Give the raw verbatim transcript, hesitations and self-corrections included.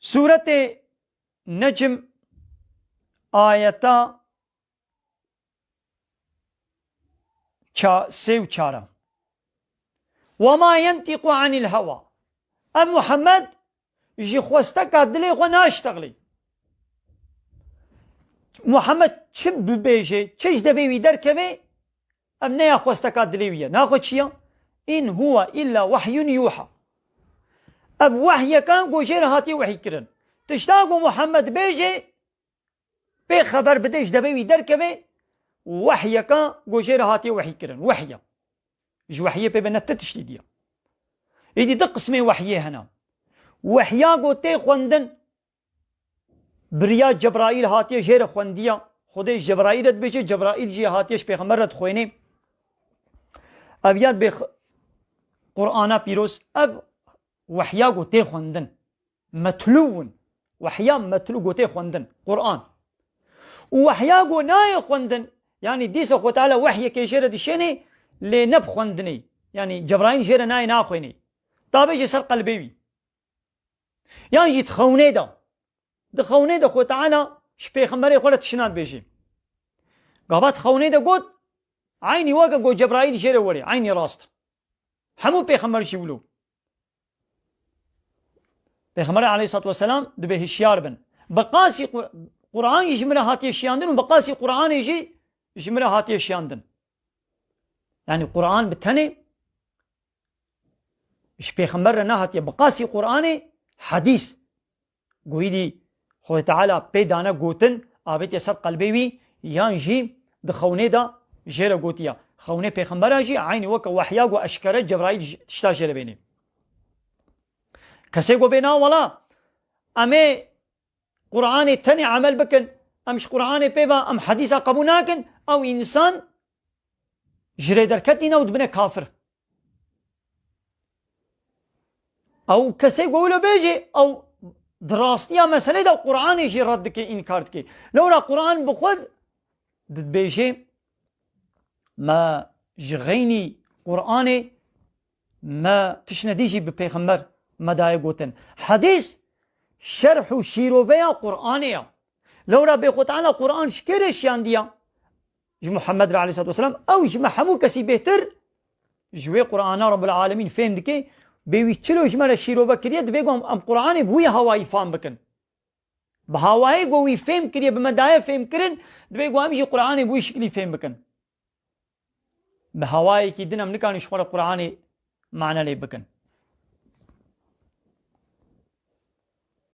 Sûretê Necm ayeta ça-, sê û çar a. "Ve ma yentiqu anil hewa." Ev Muhammed ji xwesteka dilê xwe naştexlî. Muhammed çi bibêje, çi ji devê wî derkeve, ev ne ya xwesteka dilê wî ye. Naxwe çi ye? "In huwa illa wahyun yuha." Ev wahyeka ku jê re hatiye wehî kirin. Tişta ku Muhammed bêje, pê xeber bide, ji devê wî derkeve, wahyeka ku jê re hatiye wehî kirin. Wehya. Ji wehyê pê be ne ti tiştî diye. Êdî du qismê wehyê hene. Wehya ku tê xwendin, bi riya Cebraîl hatiye jê re xwendiya. Xwedê ji Cebraîl re dibêje, Cebraîl jî hatiye ji Pêxember re dixwêne. Ev ya dibê x-, Qur'ana pîroz, ev wehya ku tê xwendin. Metlû in. Wehya metlû, ku tê xwendin. Qur'an. Û wehya ku nayê xwendin, yanî dîsa Xwe Teala wehyekê jê re dişênê, lê ne bi xwendinê. Yanî Cebraîl jê re nayê naxwênê. Tabê jê ser qelbê wî. Yan jî di xewnê de. Di xewnê de Xwe Teala ji pêxemberê xwe re tişina dibêjê. Gava di xewnê de got, eynî weke ku Cebraîl jê re werê, eynî rast. Hemû pêxember jî wilo. Pêxember aleyhissalatu vesselam dibê hişyar bin. Bi qasî Qur-, Qur'an jî ji min re hatiye şiyandin û bi qasî Qur'anê jî ji min re hatiye şiyandin. Yanî Qur'an bi tenê ji pêxember re nehatiye. Bi qasî Qur'anê hedîs. Goyî dî Xwedê Teala pê dane gotin, avêtiye ser qelbê wî, yan jî di xewnê de jê re gotiye. Xewnê pêxembera jî eynî weke wehya ku eşkere Cebraîl ji-, tişta jê re bênê. Kesê ku bê na wela, em ê Qur'anê tenê emel bikin, em ji Qur'anê pê ve, em hedîsa qebûl nakin, ew însan ji rê derketî ne û dibine kafir. Ew kesê ku wilo bêjê, ew di rastiya meselê de Qur'anê jî red dike, înkar dike. Lewra Qur'an bi xwe dibêjê, me ji xeynî Qur'anê me tiştine dî jî bi pêxember me daye gotin. Hedîs şerh û şîroveya Qur'anê ya. Lewra bê Xwe Teala Qur'an ji kê re şiyandiya? Ji Muhammed re aleyhissalatu vesselam, ew ji me hemû kesî bêhtir ji wê Qur'ana Rabbul Alemîn fêm dike, bê wî çilo ji me re şîrove kiriye, divê ku em, em Qur'anê bi wî hawayî fam bikin. Bi hawayê ku wî fêm kiriye, bi me daye fêm kirin, divê ku em jî Qur'anê bi wî şiklî fêm bikin. Bi hawayekî din em nikarin ji xwe re Qur'anê mane lê bikin.